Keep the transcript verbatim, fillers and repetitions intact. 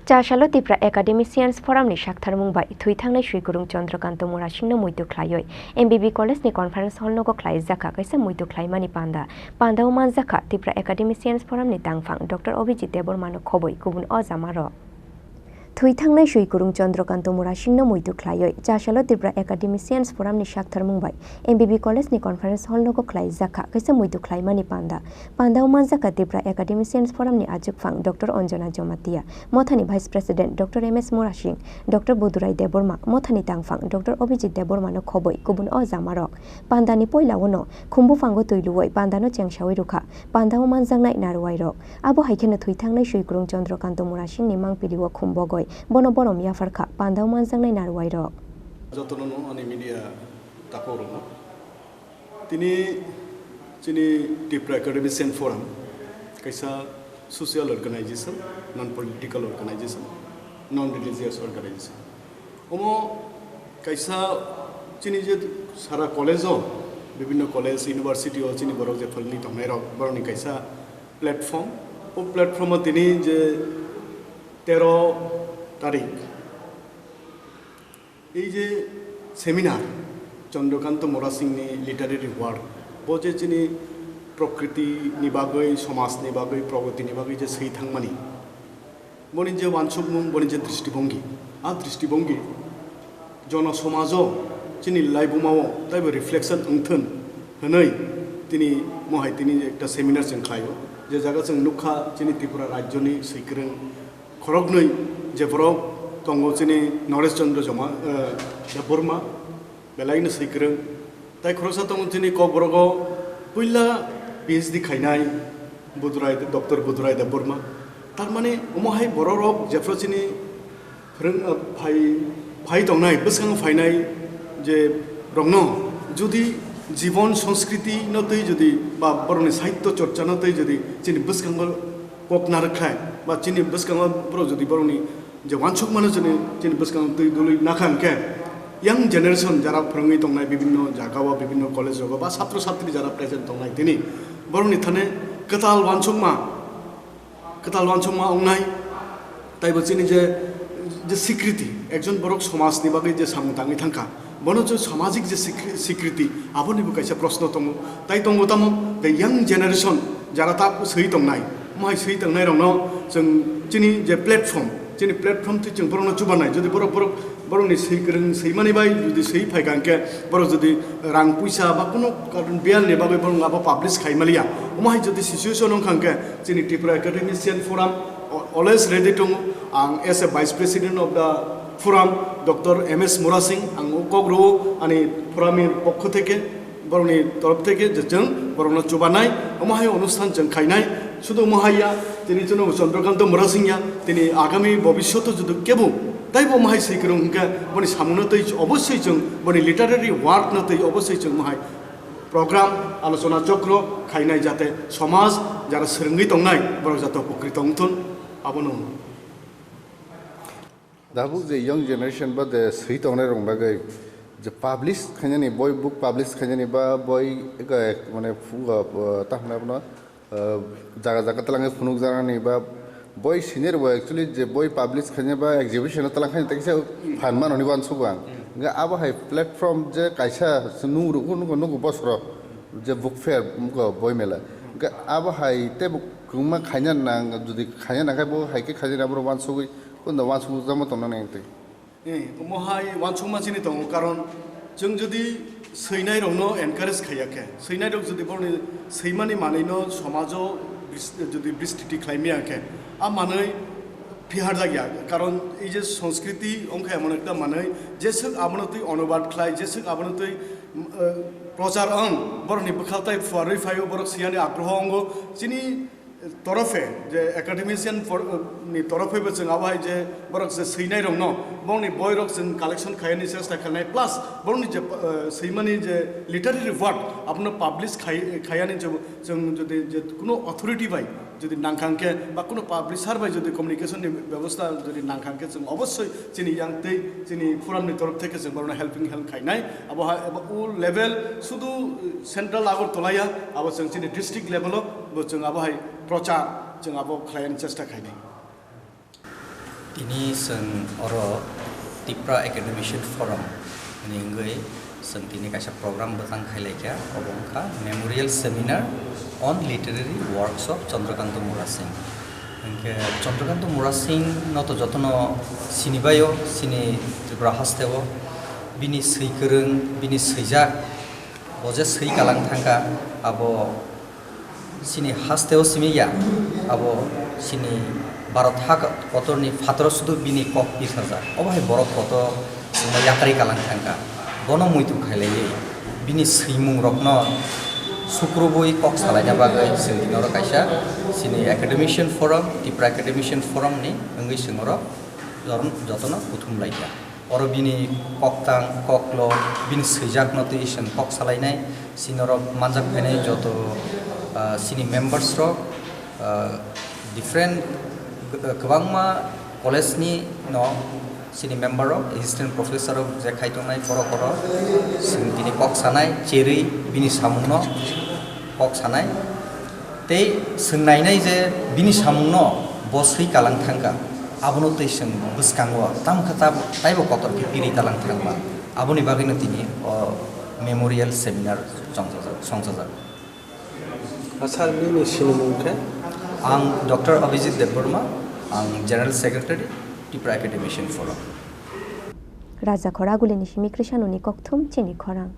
Chasalo Tipra Academicians Forum ni saktharmung bai thwi thangnai Swikurung Chandrakanta Murasingno muitu khlaiwi M B B College ni Conference Hall nogo khlaijakha kaisa muitu khlaimani panda. Pandao manjakha Tipra Academicians Forum ni tangphang Doctor Abhijit Debbarma no khobwi kubun o jamarok. Thwi thangnai Swikurung Chandrakanta Murasingno muitu khlaiwi Chasalo Tipra Academicians Forum ni saktharmung bai M B B College ni Conference Hall nogo khlaijakha kaisa muitu khlaimani panda. Pandao manjakha Tipra Academicians Forum ni achukphang Doctor Anjana Jamatia, Mothani Vice President Doctor M S Murasing, Doctor Budurai Debbarma, Mothani tangphang Doctor Abhijit Debbarma no khobwi kubun o jamarok. Pandani poila o no khumbuphang o twi luwi pandano chengsawi rwkha pandao manjaknai narwai rok. Abo hai kheno thwi thangnai Swikurung Chandrakanta Murasing ni mangpili o khumbogwi bono borom yapharkha pandao manjaknai narwai rok. Jotono no ani media takhuk rokno. Tini chini Tipra Academician Forum kaisa social organization, non political organization, non religious organization. Omo kaisa chini je sara college o, bibhinno college, university o chini borok je phalni tongnai rok, borokni kaisa platform. O platform o tini je tero tarik, ei je seminar, Chandrakanta Murasing ni literary work, bo je chini prokriti ni bagwi, somaj ni bagwi, progoti ni bagwi je swi thangmani, boni je wansukmung, boni je dristibongi, a dristibongi jono somajo chini laibuma o taibo reflection wngthun hwnwi tini mohai tini ekta seminar chwng khlaio, je jaga chwng nukha chini Tripura rajyo ni swikwrwng khoroknwi je borok tongo chini Naresh Chandra Joma, eh, Debbarma, belaino swikwrwng. Tai khoroksa tongo chini Kokborok o puila P H D khainai Budurai, Doctor Budurai Debbarma. Tarmani omo hai borok rok jephru chini phwrwng, ah, phai, phai tongnai, bwskango phainai je rokno jodi jibon sanskriti no twi jodi ba borokni sahityo chorcha no twi jodi chini bwskango kok narwk khlai ba chini bwskango borok jodi borokni je wansukmano chini, chini bwskango twi dului nakha hwnkhe, young generation jara phwrwngwi tongnai bibhinno jagao, bibhinno college rogo ba satro satri jara present tongnai tini, borokni thani kwtal wansukma, kwtal wansukma wngnai, taibo chini je, je sikriti, ekjon borok somajni bagwi je samung tangwi thangkha, bono je samajik je sikri-, sikriti, abonibo kaisa proshno tongo. Tai tongo tamo, the young generation, jara ta swi tongnai, mohai swi tongnai rokno chwng chini je platform, chini platform twi chwng borokno chubanai. Jodi borok, borok, borokni swi kwrwng swimani bai jodi swi phaikha hwnkhe, borok jodi rang puisa ba kuno karon biyalni bagwi borok abo publish khai maliya, omo hai jodi situation wngkha hwnkhe, chini Tripura Academician Forum o-, always ready tongo. Ang as a Vice President of the Forum, Doctor M S Murasing, ang o kok rwo ani forum ni pokho theke, borokni torof theke je chwng borokno chubanai, omo hai onusthan chwng khainai. Sudu omo hai ya, tini chwngno Chandrakanta Murasing ya, tini agami bobishoto judu kebo taibo omo hai swi kwrwng hwnkhe boni samungno twi obossoi chwng boni literary work no twi obossoi chwng omo hai program, alochona chokro khainai, jate somaj jara swrwngwi tongnai borok jate upokrit wngthun, abono. Tabuk je young generation ba de swi tongnai rok bagwi je publish khainani boi, book publish khainani ba boi ego ek mane phugo, uh, ta hwnwi abono, uh, jaga jaga twlangwi phunukjaknani ba boi senior bo actually je boi publish khainani ba exhibition o twlang khainani tei kisa phan mano hwnwi uansugo ang. Hwnkhe abo hai platform je kaisa se nung rwgo, nugo, nugo bosoro je book fair, nugo boi mela. Hwnkhe abo hai teibo kwbangma khaina nang, jodi khaina nang khe bo hai khe khaina nang, abo uansugwi Kunda uansukjakma tongna nang twi. Eh, omo hai uansukma chini tongo, karon chwng jodi swinai rokno encourage khaiya khe, swinai rok jodi borokni swimani manwino somajo bris-, jodi bristiti khlai maya khe, a manwi phiharjak ya. Karon ei je sanskriti wngkha emon ekta manwi, jeswk abono twi onubad khlai, jeswk abono twi, mm, eh, prochar wng, borokni bwkhak tai phuarwi phaio, borok swiyani agroho wngo. Chini torofe, je academician for, ni torofe bo chwng abo hai je borok je swinai rokno, borokni boi rok chwng collection khaiyani chesta khainai, plus borokni je, eh, swimani je literary work, abono publish khai-, khaiyani je chwng jodi je kuno authority bai jodi nangkha hwnkhe, ba kuno publisher bai jodi communication ni bebostha jodi nangkha hwnkhe, chwng obossoi chini yang tei chini forum ni torof theke chwng borokno helping hand khainai. Abo hai, abo o level sudu central Agartala ya, abo chwng chini district level o bo chwng abo hai prochar chwng abo khlaiyani chesta khainai. Tini chwng oro Tipra Academician Forum ni wngwi chwng tini kaisa program bwkang khai laikha, obo wngkha Memorial Seminar on Literary Works of Chandrakanta Murasing. Hwnkhe Chandrakanta Murasing no to jotono sinibaio, chini Tripura hasteo bini swi kwrwng, bini swijak, bo je swi kalang thangkha, abo chini hasteo simi ya, abo chini Bharat ha kotorni phataro sudu bini kok pisajak. Obo hai borok kotor chwngno yakarwi kalang thangkha. Bono muitu khailaiwi bini swimung rokno sukrubwi kok salaina bagwi chwng tini oro kaisa chini Academician Forum, Tipra Academician Forum ni wngwi chwng oro jotono kuthum laikha. Oro bini koktang, koklo, bini swijakno twi chwng kok salainai, chini norok manjak phainai joto, ah, chini members rok, ah, different, ah, kwbangma college ni no chini member rok, assistant professor rok je khai tongnai borok oro chwng tini kok sanai, cherwi bini samung no kok sanai. Tei chwng nainai je bini samungno bo swi kalang thangkha, abono twi chwng bwskango tamo khe tab-, taibo kotor khe piri kalang thangma. Aboni bagwino tini o memorial seminar chongjajak, songchajak. Sir, nini sinimung khe? Ang Doctor Abhijit Debbarma, ang General Secretary, Tipra Academician Forum. Raja Khoragulini simi Krishanoni kokthum chini khorang.